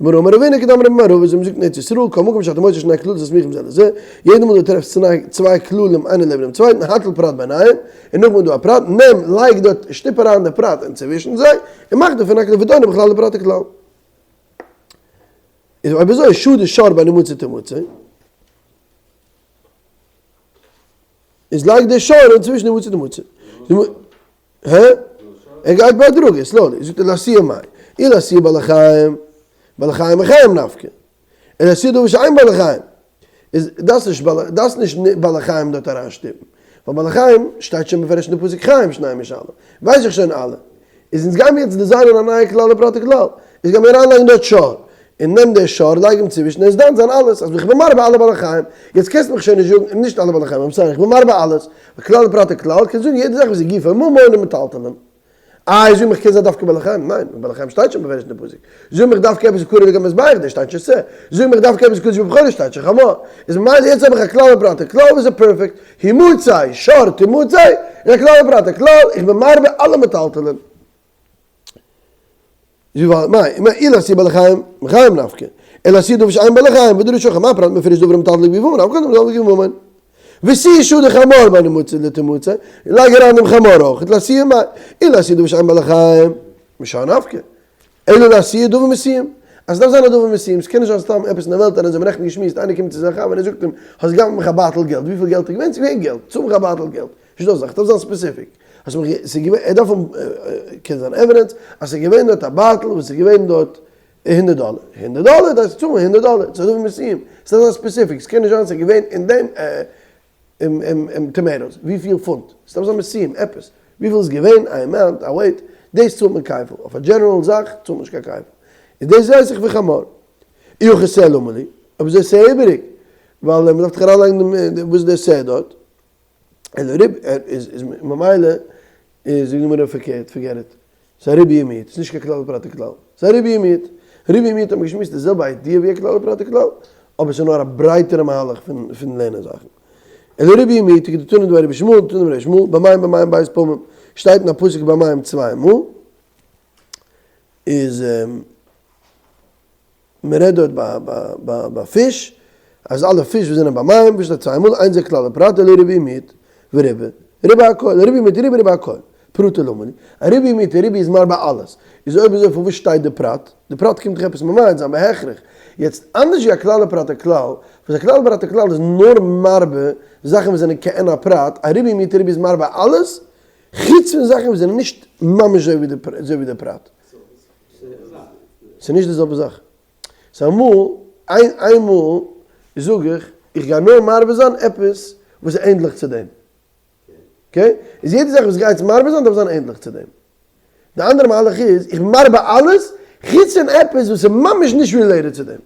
גמרא אמר רבינא כדאמרי במערבא ווי מ'זאגט אין ארץ ישראל כל מקום שאתה מוצא שני כללות הסמוכים זה לזה, יעדע מאל דו טרעפסט צוויי כללים איינער לעבן דעם צווייטן הטיל פרט ביניהם, און נאכדעם איז דא א פרט, נעם לייג דארט שטופ אריין די פרט אינצווישן זיי, און מאך דערפון א כלל ודומה בכלל ופרט וכלל. איז אויב אזוי שדי שור בין המצא תמצא. איז לייג די שור אינצווישן המצא תמצא. הא? ער גייט בהדרגה, slowly, זאגט ער לאתויי מאי, אי לאתויי בעלי חיים, בעלי חיים מחיים נפקא, אלא לאתויי דבר שאין בעלי חיים, איז דארפסט נישט בעלי, דארפסט נישט בעלי חיים דארט אריינשטופן, ווייל בעלי חיים שטייט שוין מפורש אין די פסוק חיים שניהם ישלם, ווייס איך שוין אלע, איז אונז גיימיר יעצט design ען א נייע כלל ופרט וכלל, איז גיימיר אריינלייגן דארט שור, און נעם די שור לייג אים צווישן און עס דן זיין אלעס, אז איך בין מרבה אלע בעלי חיים, יעצט קענסט מיך שוין נישט זאגן, נישט אלע בעלי חיים, I'm sorry, איך בין מרבה אלעס, כלל ופרט וכלל, קענסט זאגן יעדע זאך וואס איז גופו ממון און מטלטלין. איי זאג מיך קען זיין דווקא בעלי חיים, ניין, בעלי חיים שטייט שוין בפירוש אין די פסוק. זאג מיך דווקא עפעס קרוב לגבי מזבח, דאס שטייט שוין שה. זאג מיך דווקא עפעס קדוש בבכורה שטייט שוין חמור. איז ממילא יעצט האב איך א כלל ופרט וכלל וואס איז perfect, המצא, שור תמצא, איז א כלל ופרט וכלל, איך בין מרבה אלע מטלטלין. מאי אי לאתויי בעלי חיים, מחיים נפקא, אלא לאתויי דבר שאין בעלי חיים, ודרש הכא מה פרט מפורש דבר המטלטל לגבי ממון, אף כל דבר המטלטל לגבי ממון. ושי שדי חמור בין המצא לתמצא, לייג אריין דעם חמור אויך, לאתויי מאי אי לאתויי דבר שאין בעלי חיים, משור נפקא, אלא לאתויי דבר מסוים. אז ס'דארף זיין א דבר מסוים, ס'קען נישט זיין סתם עפעס אין די וועלט, און אונז האבן נעכטן געשמועסט, איינער קומט צו זיין חבר און ער זאגט אים, האסט געגנב'ט מיך א בייטל געלט, וויפיל געלט איז געווען? ס'איז געווען געלט, צאל מיך א בייטל געלט. נישט דא אזא זאך, ס'דארף זיין specific. אז ס'איז געווען, ער דארף האבן, קען זיין evidence, אז ס'איז געווען דארט א בייטל וואס איז געווען דארט הונדערט דאלער. הונדערט דאלער דארפסטו צאלן הונדערט דאלער. ס'איז א דבר מסוים. ס'דארף זיין specific. ס'קען נישט זיין ס'איז געווען אין דעם tomatoes, וויפיל פונט. ס'דארף זיין מסוים, עפעס. וויפיל איז געווען, א amount, א weight. דאס צאלט מען כפל. אויף א general זאך צאלט מען נישט קיין כפל. איז דאס ווייס איך ווי חמור. אי הכי שה למה לי. אבער אזוי שה איבעריג. ווייל מ'דארף דאך אריינלייגן דעם וואס איז דער שה דארט. אלא ריב איז איז ממילא איז די גמרא פארקערט forget it ס'איז א ריבוי ומיעוט ס'איז נישט קיין כלל ופרט וכלל ס'איז א ריבוי ומיעוט ריבוי ומיעוט האט מען געשמועסט די זעלבע idea ווי א כלל ופרט וכלל אבער ס'איז נאר א ברייטערע מהלך פון פון לערנען זאכן אלא ריבוי ומיעוט כדתנא דבי רבי ישמעאל תנא דבי רבי ישמעאל במים במים ב' פעמים שטייט אין א פסוק במים צוויי מאל איז מען רעדט דארט ביי פיש, אז אלע פיש וואס זענען ביי מים, וואס שטייט צוויי מאל, אין זה כלל ופרט אלא ריבוי ומיעוט וריבה, ריבה הכל, ריבוי ומיעוט ריבה ריבה הכל, פרטא למה לי, א ריבוי ומיעוט ריבה איז מרבה אלעס, איז אויב אזוי פארוואס שטייט די פרט? די פרט קומט דאך עפעס ממעט זיין בהכרח, יעצט אנדערש ווי א כלל ופרט וכלל, וואס א כלל ופרט וכלל איז נאר מרבה זאכן וואס זענען כעין הפרט, א ריבוי ומיעוט ריבה איז מרבה אלעס, חוץ פון זאכן וואס זענען נישט ממש אזוי ווי די פרט. ס'איז נישט די זעלבע זאך. ס'איז אמאל, איינמאל זאג איך, איך גיי נאר מרבה זיין עפעס וואס איז ענדליך צו דעם. okay? איז יעדע זאך וואס איך גיי יעצט מרבה זיין דארף זיין ענדליך צו דעם. די אנדערע מהלך איז, איך בין מרבה אלעס, חוץ פון עפעס וואס איז ממש נישט related צו דעם.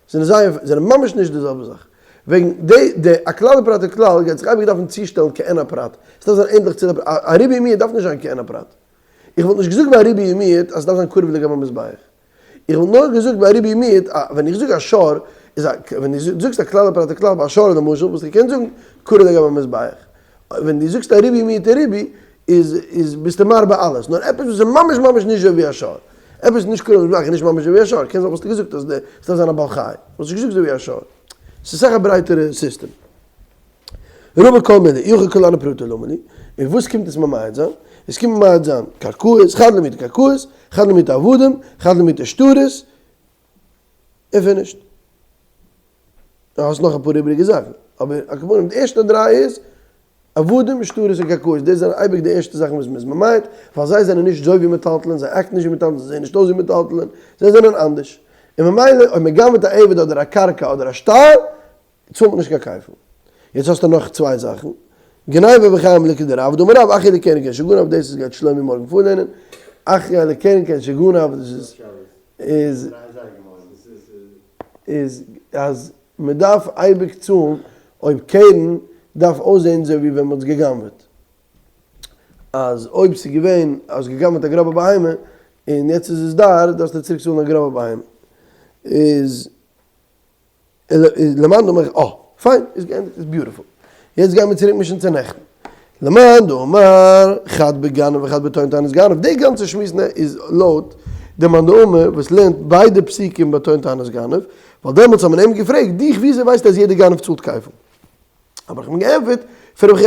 זענען זיי זענען ממש נישט די זעלבע זאך. וועגן די די א כלל ופרט וכלל גייט זיך אייביג דארפן צושטעלן כעין הפרט, עס דארף זיין ענדליך צו די פרט, א ריבוי ומיעוט דארף נישט זיין כעין הפרט. איך וואלט נישט געזאגט ביי א ריבוי ומיעוט אז עס דארף זיין קרוב לגבי המזבח. איך וואלט נאר געזאגט ביי א ריבוי ומיעוט א ווען איך זאג א שור איז א ווען דו זאגסט א כלל ופרט וכלל ביי א שור למשל וואלסטו געקענט זאגן קרוב לגבי המזבח. ווען דו זאגסט א ריבוי מיעוט ריבוי איז איז ביסטו מרבה אלעס, נאר עפעס וואס איז ממש ממש נישט אזוי ווי א שור, עפעס נישט קרוב לזבח איז נישט ממש אזוי ווי א שור, קען זיין וואלסטו געזאגט אז די עס דארף זיין א בעל חי, וואלסט נישט געזאגט אזוי ווי א שור, ס'איז אסאך א ברייטערע סיסטעם. רבא כל מילי, אי הכי כולהו פרטי למה לי, און וואס קומט עס ממעט זיין? עס קומט ממעט זיין קרקעות, חד למיעוטי קרקעות, חד למיעוטי עבדים, חד למיעוטי שטרות, און finished. דו האסט נאך אפאר איבעריגע זאכן, אבער על כל פנים די ערשטע דריי איז, עבדים, שטרות און קרקעות, דאס זענען אייביג די ערשטע זאכן וואס מ'איז ממעט, ווייל זיי זענען נישט אזוי ווי מטלטלין, זיי act ן נישט ווי מטלטלין, זיי זעען נישט אויס ווי מטלטלין, זיי זענען אנדערש. און ממילא אויב מ'גנב'עט א עבד אדער א קרקע אדער א שטר, צאלט מען נישט קיין כפל. יעצט האסטו נאך צוויי זאכן, גניבה וחיים לכדרב, דאמר רב אחי לקרן כעין שגנב, דאס איז גייט שלומי מארגן פארלערנען, אחי לקרן כעין שגנב, דאס איז איז איז אז מען דארף אייביג צאלן אויב קרן דארף אויסזען אזוי ווי ווען מען האט עס גע'גנב'עט, אז אויב ס'איז געווען אז גע'גנב'עט א גראבע בהמה און יעצט איז עס דאר דארפסטו צוריק צאלן א גראבע בהמה, איז למאן דאמר, אה, פיין, איז געענדיגט, איז beautiful. יעצט גייען מיר צוריק מישן צו נעכטן. למאן דאמר, חד בגנב וחד בטוען טענת גנב, די גאנצע שמועס איז לויט די מאן דאמר וואס לערנט ביידע פסוקים בטוען טענת גנב, ווייל דעמאלטס האט מען אים געפרעגט, דיך וויאזוי ווייסטו אז יעדער גנב צאלט כפל? האב איך אים געענטפערט, פון רב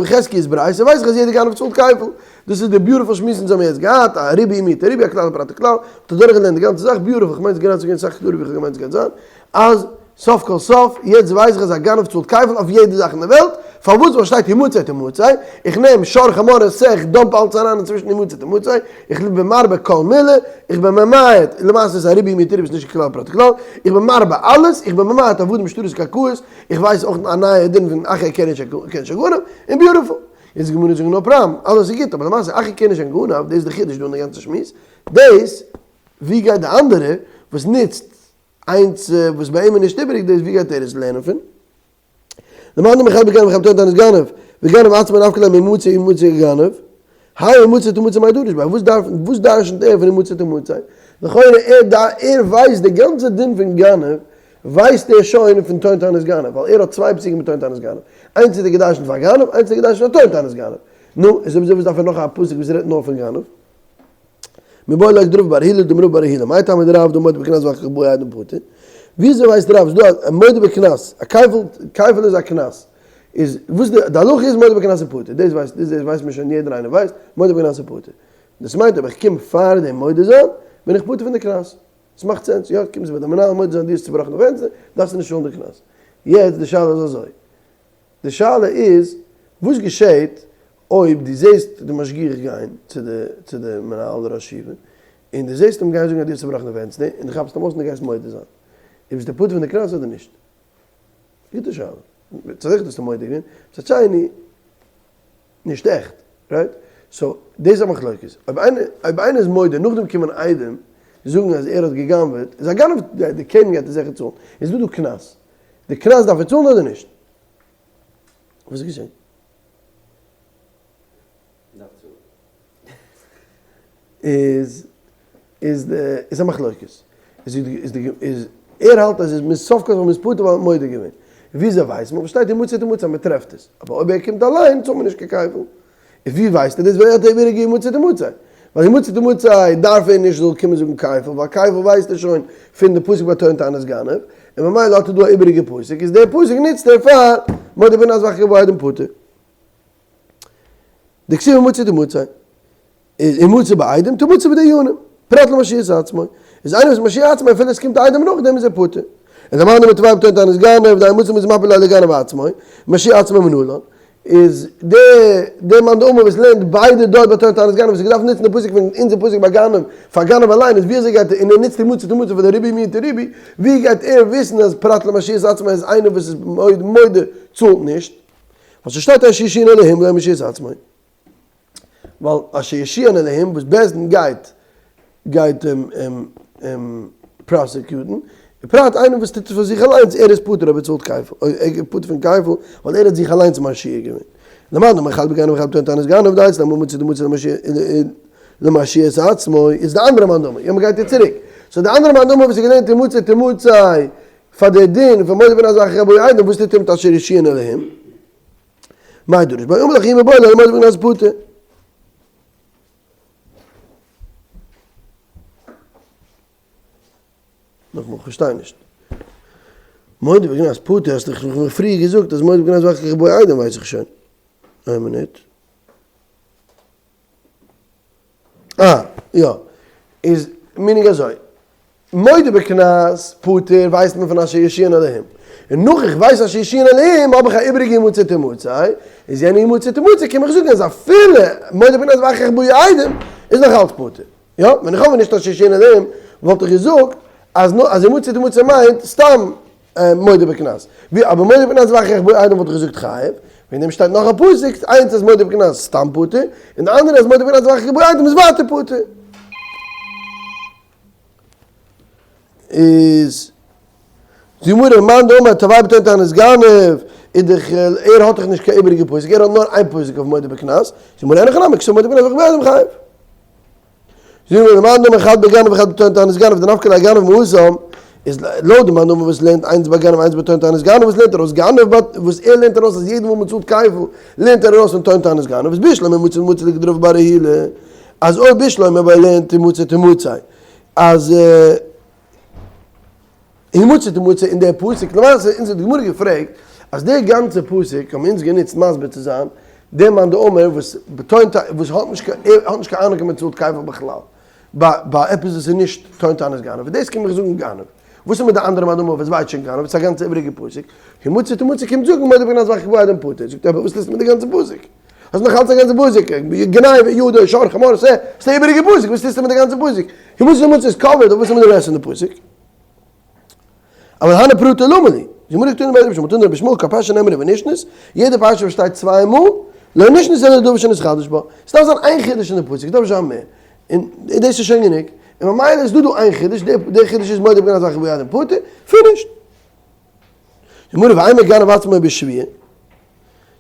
חזקי'ס ברייתא ווייס איך אז יעדער גנב צאלט כפל. דאס איז די beautiful שמועס אונז האבן יעצט געהאט, א ריבוי מיעוט ריבוי, א כלל ופרט וכלל, מ'האט אדורכגעלערנט די גאנצע זאך, beautiful, כ'מיין ס'איז געווען אסאך קלארער ווי כ'האב געמיינט ס'גייט זיין, אז סוף כל סוף, יעצט ווייס איך אז א גנב צאלט כפל אויף יעדע זאך אין די וועלט, פארוואס? ווייל שטייט המצא תמצא, איך נעם שור חמור שה, כ'דאמפ אלץ אריין אינצווישן המצא תמצא, איך בין מרבה כל מילי, איך בין ממעט, למעשה איז א ריבוי מיעוט ריבוי, ס'נישט קיין כלל ופרט וכלל, איך בין מרבה אלעס, איך בין ממעט עבדים שטרות קרקעות, איך ווייס אויך א נייע דין פון אחי קרן שגנב, און beautiful. יעצט די גמרא זאגט no problem, אלעס איז גוט, אבער למעשה אחרי קרן שגנב, דאס איז די חידוש דא אין די גאנצע שמועס, דאס ווי גייט די אנדערע וואס נוצט איינס וואס ביי אים איז נישט איבעריג דאס ווי גייט ער עס לערנען פון? למאן דאמר חד בגנב וחד בטוען טענת גנב, וגנב עצמו נפקא ליה מהימצא הימצא גנב, האי המצא תמצא מאי דריש ביה, וואס דארף וואס דרשנ'ט ער פון המצא תמצא? לכאורה ער ער ווייסט די גאנצע דין פון גנב ווייסט ער שוין פון טוען טענת גנב, ווייל ער האט צוויי פסוקים מיט טוען טענת גנב, איינס האט ער געדרשנ'ט פאר גנב, איינס האט ער געדרשנ'ט פאר טוען טענת גנב, נו, איז אויב אזוי וואס דארף ער נאך א פסוק וואס רעדט נאר פון גנב? מיבעי ליה לכדרבא בר עילא דאמר רבא בר עילא, מאי טעמא דרב דמודה בקנס ואחר כך באו עדים פטור? וויאזוי ווייסט רב ס'דא א מודה בקנס, א כפל, כפל איז א קנס, איז וואס די די הלכה איז מודה בקנס איז פטור, דאס ווייסט דאס ווייסט מען שוין יעדער איינער ווייסט, מודה בקנס איז פטור. דאס מיינט אויב איך קום פאר דעם מודה זיין, בין איך פטור פון די קנס. עס מאכט sense, יא, קומסט ביי די מנהל מודה זיין דו האסט צובראכן די פענסטער, דארפסטו נישט צאלן די קנס. יעצט די שאלה איז אזוי, די שאלה איז וואס געשעהט אויב דו זעהסט די משגיח גיין צו די צו די מנהל אדער ראש ישיבה, און דו זעהסט אים גיין זאגן אז דו האסט צובראכן די פענסטער, און דו כאפסט אים אויס און דו גייסט מודה זיין, איז ביסטו פטור פון די קנס אדער נישט? גוטע שאלה. מצד אחד האסטו מודה געווען, מצד שני נישט עכט, right? So דאס איז א מחלוקת. אויב איינער אויב איינער איז מודה נאכדעם קומען עדים זאגן אז ער האט גע'גנב'עט, איז א גנב די קרן גייט ער זיכער צאלן, איז דא דא קנס. די קנס דארף ער צאלן אדער נישט? וואס איז געשען? דארף צאלן. איז איז די איז א מחלוקת. איז איז די איז ער האלט אז איז סוף כל סוף מ'איז פטור ווייל מ'האט מודה געווען. וויאזוי ווייסט מען? שטייט המצא תמצא אז מ'טרעפט עס. אבער אויב ער קומט אליין צאלט מען נישט קיין כפל. איז ווי ווייסט ער דאס? ווייל ער האט איבעריגע המצא תמצא. ווייל המצא תמצא דארף ער נישט זאל קומען זאגן כפל, ווייל כפל ווייסט ער שוין פון די פסוק ביי טוען טענת גנב, און ממילא האט ער דא א איבעריגע פסוק, איז דער פסוק נוצט ער פאר מודה בקנס ואחר כך באו עדים פטור. דכתיב המצא תמצא. איז המצא בעדים תמצא בדיינים, פרט למרשיע את עצמו, איז איינער וואס מרשיע עצמו אפילו עס קומט עדים נאכדעם איז ער פטור. און למאן דאמר תרוייהו בטוען טענת גנב, דהימצא תמצא מפיל ליה לגנב עצמו, מרשיע עצמו מנלן, איז די די מאן דאמר וואס לערנט ביידע דארט בטוען טענת גנב וואס האט געדארפט נוצן די פסוק פון אונזער פסוק ביי גנב פאר גנב אליין איז ווי אזוי גייט ער און ער נוצט המצא תמצא פאר די ריבוי מיעוט ריבוי ווי גייט ער וויסן אז פרט למרשיע את עצמו איז איינער וואס איז מודה צאלט נישט ווייל ס'שטייט אשר יושיען אלהים ולא מרשיע את עצמו. ווייל אשר יושיען אלהים וואס בית דין גייט גייט אים אים אים prosecute ן. בפרט איינער וואס טוט עס פאר זיך אליינס, ער איז פטור אויב ער צאלט כפל, ער איז פטור פון כפל ווייל ער האט זיך אליינס מרשיע געווען. למאן דאמר חד בגנב וחד בטוען טענת גנב, דאצלם המצוי דמצוי למרשיע את עצמו, איז די אנדערע מאן דאמר, יא מ'גייט יעצט צוריק, so די אנדערע מאן דאמר וואס איז געלערנט המצא תמצא פאר די דין פון מודה בקנס ואחר כך באו עדים, וואס טוט ער מיט אשר ירשיען אלהים? מאי דריש ביה אמר לך מיבעי ליה מודה בקנס פטור. נאכאמאל, כ'פארשטיי נישט. מודה בקנס פטור האסט דאך מיר פריער געזאגט אז מודה בקנס ואחר כך באו עדים ווייס איך שוין. איין מינוט. אה, יא. איז meaning אזוי. מודה בקנס פטור ווייסט מען פון אשר ירשיען אלהים. און נאך איך ווייס אשר ירשיען אלהים האב איך א איבעריגע המצא תמצא. איז יענע המצא תמצא קום איך זאגן אז אפילו מודה בקנס ואחר כך באו עדים איז נאך אלץ פטור. יא, ווען איך האב נישט אשר ירשיען אלהים וואלט איך געזאגט אז נאר אז המצא תמצא מיינט סתם מודה בקנס. ווי אבער מודה בקנס ואחר כך באו עדים וואלט איך געזאגט חייב. וועגן דעם שטייט נאך א פסוק, איינס אז מודה בקנס סתם פטור, און די אנדערע אז מודה בקנס ואחר כך באו עדים איז ווייטער פטור. איז די גמרא מאן דאמר תובע בטוען טענת גנב, איז דאך ער האט דאך נישט קיין איבעריגע פסוק, ער האט נאר איין פסוק אויף מודה בקנס, זאגט די גמרא אין הכי נמי, כתיב מודה בקנס ואחר כך באו עדים חייב. זאגט די גמרא מאן דאמר חד בגנב וחד בטוען טענת גנב, דנפקא ליה גנב מהתם, איז לויט די מאן דאמר וואס לערנט איינס ביי גנב איינס ביי טוען טענת גנב, וואס לערנט ער אויס גנב וואס ער לערנט ארויס אז יעדע מאל מען צאלט כפל לערנט ער ארויס פון טוען טענת גנב, איז בשלמא המצא תמצא לכדרבא בר רהילא, אז אויב בשלמא אבער לערנט המצא תמצא אז המצא תמצא אין דער פסוק, למעשה אונז האט די גמרא געפרעגט אז דער גאנצער פסוק האבן אונז גענוצט מסביר צו זיין דער מאן דאמר וואס בטוען וואס האט נישט קיין ער האט נישט קיין אהנונג אז מען צאלט כפל בכלל ביי ביי עפעס וואס איז נישט טוען טענת גנב, און דאס קום איך זאגן גנב, וואס איז מיט די אנדערע מאן דאמר וואס ווייסט שוין גנב, ס'איז א גאנצע איבעריגע פסוק, המצא תמצא קומט זאגן מודה בקנס ואחר כך באו עדים פטור, זאגט ער אבער וואס טוסטו מיט די גאנצע פסוק? האסט נאך אלץ א גאנצע פסוק, גניבה, ידו, שור, חמור, שה, ס'איז א איבעריגע פסוק, וואס טוסטו מיט די גאנצע פסוק? המצא תמצא איז covered, אבער וואס איז מיט די rest פון די פסוק? אבל הני פרטי למה לי? די גמרא זאגט תנא דבי רבי ישמעאל, תנא רבי ישמעאל, כל פרשה שנאמרה ונשנית, יעדע פרשה וואס שטייט צוויי מאל, לא נשנית אלא לדבר שנתחדש בה. ס'דארף זיין איין חידוש אין די פסוק, ס'דארף נישט זיין מער. און דאס איז שוין גענוג. און ממילא איז דא דא איין חידוש, דער חידוש איז מודה בקנס ואחר כך באו עדים פטור, finished. די גמרא ואימא גנב עצמו בשבועה.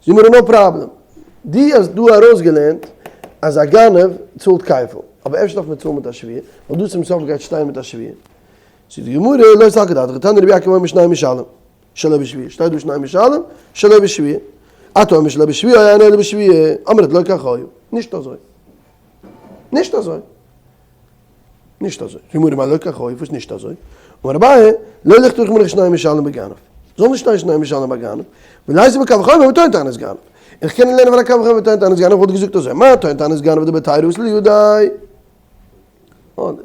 זאג מיר no problem. דו האסט דא ארויסגעלערנט אז א גנב צאלט כפל, אבער אפשר דארף מען צאלן מיט א שבועה, ווייל דא צום סוף גייט שטיין מיט א שבועה. זאגט די גמרא, לא סלקא דעתך, תנא רבי יעקב אומר שנים משלם, שלא בשבועה, שטייט דא שנים משלם, שלא בשבועה. אתה אומר שלא בשבועה, אינו אלא בשבועה, אמרת לא כך היה. נישט אזוי. נישט אזוי. נישט אזוי. זאגט די גמרא, מאי לא כך היה, וואס נישט אזוי? אמר אביי, לא לכתוב רחמנא שנים משלם בגנב. זאל נישט שטיין שנים משלם בגנב, וליתיב בקל וחומר בטוען טענת גנב. איך קען לערנען פון א קל וחומר בטוען טענת גנב, וואלט געזאגט אזוי, מה טוען טענת גנב דבהיתרא אתי לידיה. אונז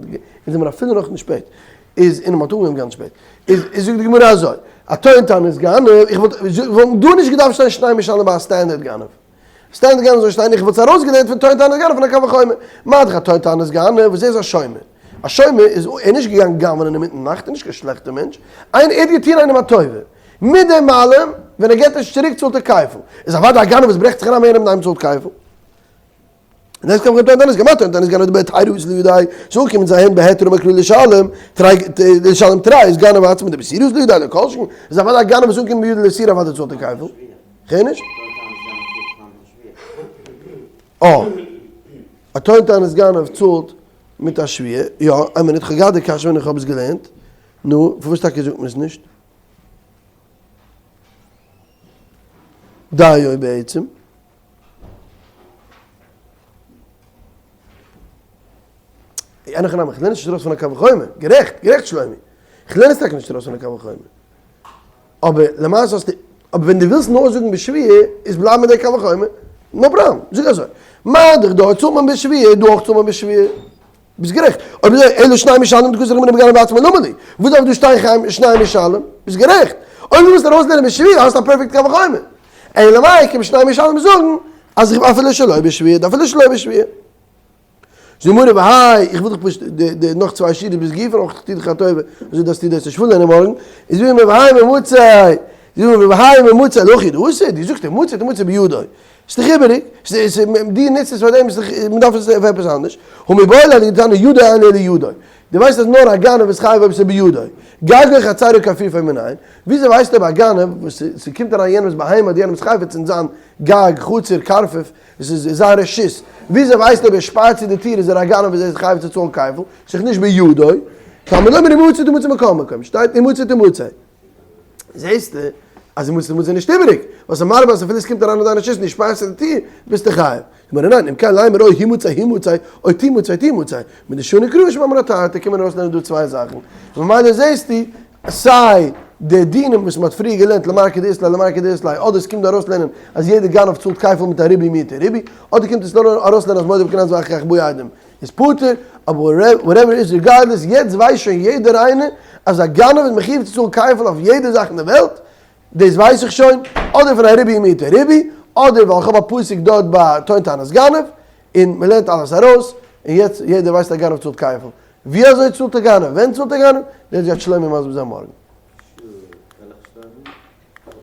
זעמיר אפילו נאך נישט שפעט. איז און מ'האט אנגעהויבן גאנץ שפעט. איז זאגט די גמרא אזוי, א טוען טענת גנב, איך וואלט וואלט דא נישט געדארפט שטיין שנים משלם ביי א standard גנב. standard גנב זאל שטיין איך וואלט עס ארויסגעלערנט פון טוען טענת גנב פון א קל וחומר. מה דאך א טוען טענת גנב וואס ער איז א שומר. א שומר איז ער נישט געגאנגען גנב'נען אינמיטן נאכט, ער איז נישט קיין שלעכטער מענטש. איין ער האט געטון איינעם א טובה. מיט דעם אלעם, ווען ער געט נישט צוריק צאלט ער כפל. איז אוודאי א גנב וואס ברעכט זיך אריין ביי יענעם אינדערהיים צאלט כפל. און דאס קען מען טוען טענת גנב, טוען טענת גנב דבהיתרא אתי לידיה, ס'זאל קומען זיי הן בהיתר ומקרא לשלם, תרי לשלם תרי איז גנב עצמו דבאיסורא אתי לידיה לא כל שכן, איז אוודאי א גנב וואס אנקומען בידו לאיסורא אוודאי צאלט ער כפל. כ'הער נישט. אה. א טוען טענת גנב צאלט מיט א שבועה, יא, איין מינוט, כ'האב געהאט די קשיא ווען איך האב עס געלערנט, נו, פארוואס טאקע זאגט מען עס נישט? דיו בעצם. אין הכי נמי, כ'לערן נישט ארויס פון א קל וחומר, גערעכט, גערעכט שלומי, כ'לערן עס טאקע נישט ארויס פון א קל וחומר, אבער למעשה האסטו, אבער ווען דו ווילסט נאר זאגן בשבועה, איז בלייב מיט די קל וחומר, no problem, זאג אזוי, מה דאך דארט צאלט מען בשבועה, דא אויך צאלט מען בשבועה. ביסט גערעכט. אויב אזוי, אלא שנים משלם דכתב רחמנא בגנב עצמו למה לי? וואס דארף דא שטיין שנים משלם? ביסט גערעכט. אויב דו ווילסט ארויסלערנען בשבועה האסטו א perfect קל וחומר. אלא מאי קומט שנים משלם זאגן אז איך אפילו שלא בשבועה, אפילו שלא בשבועה. זאגט די גמרא והאי, איך וויל דיך פשוט די נאך צוויי שורות ביז גופא, אויך טו דיך א טובה, אזוי דארפסטו דאס נישט פארלערנען מארגן, איז ווי מיר והאי ממצא, זאגט די גמרא והאי הימצא להכי דאתא, דו זאגסט הימצא תמצא בידו, ס'איז דאך איבעריג, דו נוצט עס פאר דעם, מען דארף עס פאר עפעס אנדערש, הא מיבעי ליה לכדתניא ידו אין לי אלא ידו. דו ווייסט אז נאר א גנב איז חייב אויב ס'איז בידו. גגו חצרו קרפיפו מנין? וויאזוי ווייסטו אויב א גנב וואס ס'קומט אריין יענעמ'ס בהמה אדער יענעמ'ס חפץ אין זיין גג, חצר, קרפף, עס איז זיין רשות, וויאזוי ווייסטו אויב ער שפארט צו די טיר איז ער א גנב איז ער חייב צו צאלן כפל? ס'איז נישט בידו. תלמוד לומר המצא תמצא מכל מקום, שטייט המצא תמצא. זעסטו אז המצא תמצא איז נישט איבעריג, ווייל ס'איז מרבה אז אפילו עס קומט אריין אין דיין רשות און דו שפארסט צו די טיר, ביסטו חייב. גמרא ניין, אם כן לימא או המצא המצא או תמצא תמצא, מדשני קרא שמע מינה תרתי קען מען ארויסלערנען דא צוויי זאכן, ממילא זעסטו סיי די דינים וואס מ'האט פריער געלערנט למר כדאית ליה למר כדאית ליה, אדער עס קומט דא ארויסלערנען אז יעדער גנב צאלט כפל מיט א ריבוי מיעוט ריבוי, אדער קומט עס נאר ארויסלערנען אז מודה בקנס ואחר כך באו עדים איז פטור, אבער whatever איז regardless יעצט ווייסט שוין יעדער איינער אז א גנב איז מחיוב צו צאלן כפל אויף יעדע זאך אין די וועלט, דאס ווייס איך שוין, אדער פון א ריבוי מיעוט ריבוי, אדער ווייל איך האב א פסוק דארט ביי טוען טענת גנב, און מען לערנט אלעס ארויס, און יעצט יעדער ווייסט א גנב צאלט כפל. ווי אזוי צאלט א גנב? ווען צאלט א גנב? דאס גייט שלומי מסביר זיין מארגן.